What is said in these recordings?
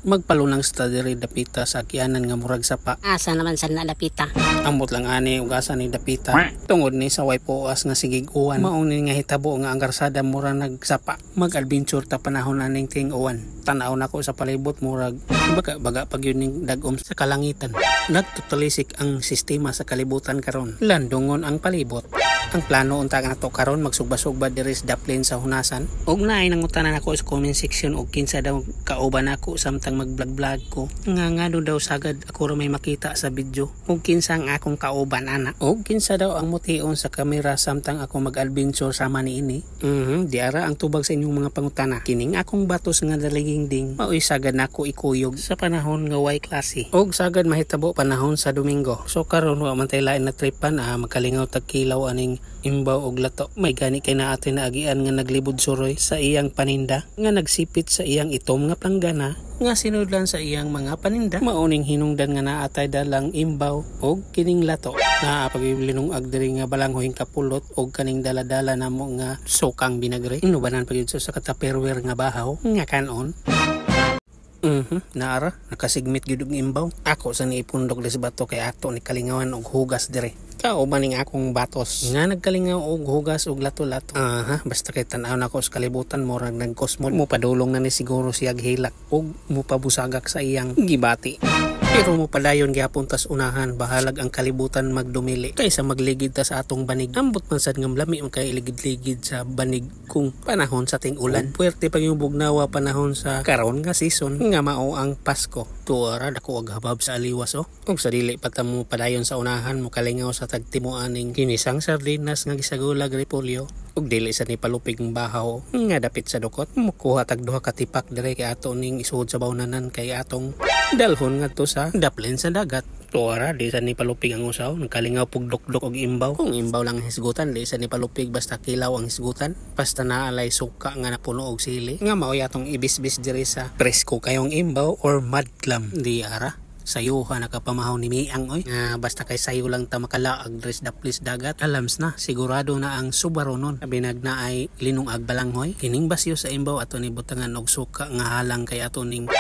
Magpalunang sta diri dapita sa agianan nga murag sapa. Asa naman sa dapita? Ambot lang ani ug asa ni dapita. Tungod ni sa way puas nga sigig uwan. Mao ni nga hitabo nga ang karsada mura nagsapa. Mag-adventure ta panahon aning ting uwan. Tan-aw nako sa palibot, murag baga baga pag yun ning dagom sa kalangitan. Nagtutalisik ang sistema sa kalibutan karon. Landungon ang palibot. Ang plano unta nato karon, magsugba-sugba diri sa daplin sa Honasan. Og naay nangutana nako sa comment section og kinsa daw kauban nako samtang mag-vlog-vlog ko. Nga ngano daw sagad ako ra may makita sa video. Og kinsa ang akong kauban ana. Og kinsa daw ang mution sa kamera samtang ako mag-adventure sama niini. Diara ang tubag sa inyong mga pangutana. Kining akong batos nga daliging ding maoy sagad nako ikuyog sa panahon nga way klase. Og sagad mahitabo panahon sa Domingo. So karon wa man tay lain na tripan, magkalingaw tag kilaw aning imbaw og lato. May gani kay naa tay naagian nga naglibod suroy sa iyang paninda nga nagsipit sa iyang itom nga planggana nga sinudlan sa iyang mga paninda. Mauning hinungdan nga naa tay dalang imbaw og kining lato. Naa pagbilinong diri nga balanghoy kapulot og kaning daladala namo nga sukang binagre. Inubanan pa gyud sa ka-Tupperware nga bahaw nga kanon. Naara, nakasigmit gyud og imbaw. Ako sa niipundok sa bato kay ato ni kalingawan og hugas dire. Kauban ning akong batos nga nagkalingaw og hugas og lato-lato. Aha, basta kay tan-aw nako sa kalibutan, murag nagkosmo. Mupadulong na ni siguro siyag hilak og mupabusagak sa iyang gibati. Pero mupadayon gihapon tas unahan, bahalag ang kalibutan magdumili kaysa magligid ta sa atong banig. Ambot man sad nga lami man kay iligid-ligid sa banig kung panahon sa ting-ulan. Puwerte pa yung bugnawa panahon sa karon nga season nga mao ang Pasko. Tuara dako og habab sa aliwas oh. Ug sa dili pa ta mo padayon sa unahan, mo kalingaw sa tagtimo aning ginisang sardinas nga gisagulag repolyo. Ug dili sa ni palupig ang bahaw nga dapit sa dukot. Mukuha tag duha ka tipak dire kay ato ning isuod sa bawnanan kay atong dalhon ngadto sa daplin sa dagat. Tuara di sa ni palupig ang usaw, nagkalingaw pug dukduk og imbaw. Kung imbaw lang ang hisgutan, di sa ni palupig basta kilaw ang hisgutan. Basta naalay suka nga napuno og sili nga maoy atong ibisbis diri sa presko kayong imbaw or madclam. Di ara sayuha nakapamahaw ni Miang oy. Nga basta kay sayo lang ta makalaag dres daplis dagat. Alams na sigurado na ang Subaru nun. Binag na ay linungag balanghoy. Kining basyo sa imbaw ato ni butangan og suka nga halang kay ato ning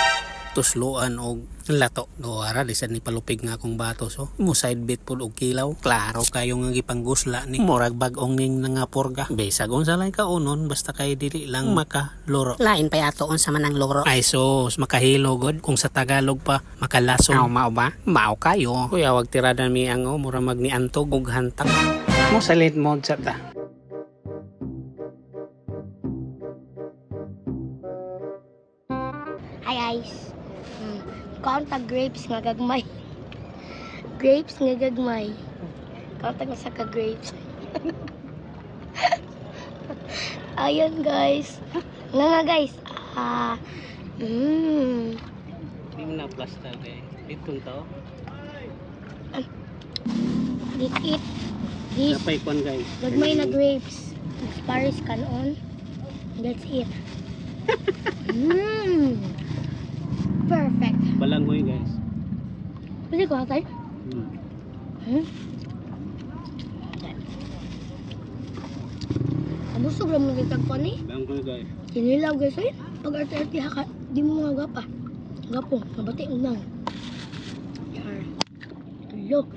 tusloan og lato. Ara di sad ni palupig nga akong bato so mo side bit pud og kilaw. Klaro kayo nga gipanggusla ni murag bag-ong ning nangapurga. Bisag unsa lay kaunon basta kay dili lang makaluro. Lain pa ato unsa man ang luro. Ay sus, makahilo god kung sa Tagalog pa makalason. Aw mao ba? Mao kayo. Kuya wag tirada mi ang oh, mura mag niantog og hantak. Mo salit mod sa ta. Hi guys. Count ang grapes nga gagmay. Grapes nga gagmay. Count ang isa ka grapes. Ayun guys. Nga nga guys. Di mo na plaster kay ditong tao. Let's eat this Napay kwan guys. gagmay na grapes. It's Paris kanon. Let's eat. Perfect. Balanghoy guys. Pwede ko atay? Hmm? Abusog lang mga tagpon eh. Balanghoy guys. Kinilaw guys eh. Pag arte-arte haka, di mo mga gapa. Gapo, mabati unang. Yar. Look.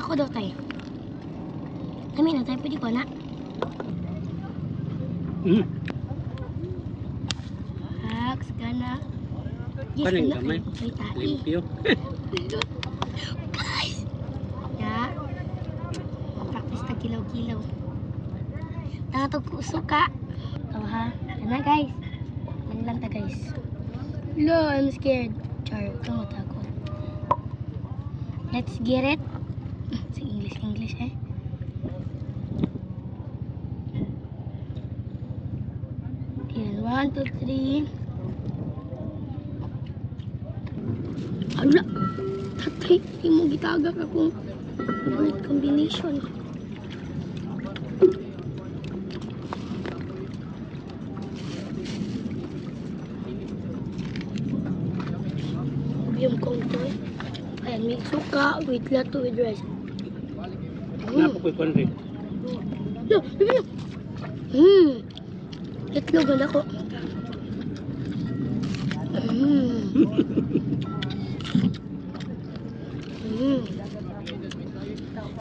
Ako daw tayo. Kami na tayo, pwede ko na. Haks, gana. Yes, Kaning gana. gamay. May tai. Limpyo. Guys! Ya. Practice tag kilaw-kilaw. Tangatog ko suka. Ito ha. Yan na guys. Yan lang ta guys. Lo, I'm scared. Char, ito matakot. Let's get it. Sa English, English eh. Yan, 1, 2, 3. Ala! Tatay, di mo gitagak akong favorite combination. Yung konto eh. Ayan, may suka with lato with rice. Napokoy konri. No, no, no. Itlog na ako.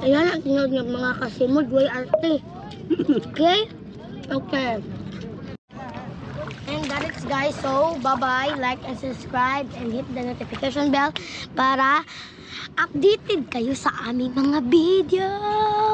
Ayan ang tinuod ng mga kasimod, way arte. Okay? Okay. And that is, guys. So, bye-bye. Like and subscribe and hit the notification bell para updated kayo sa aming mga videos.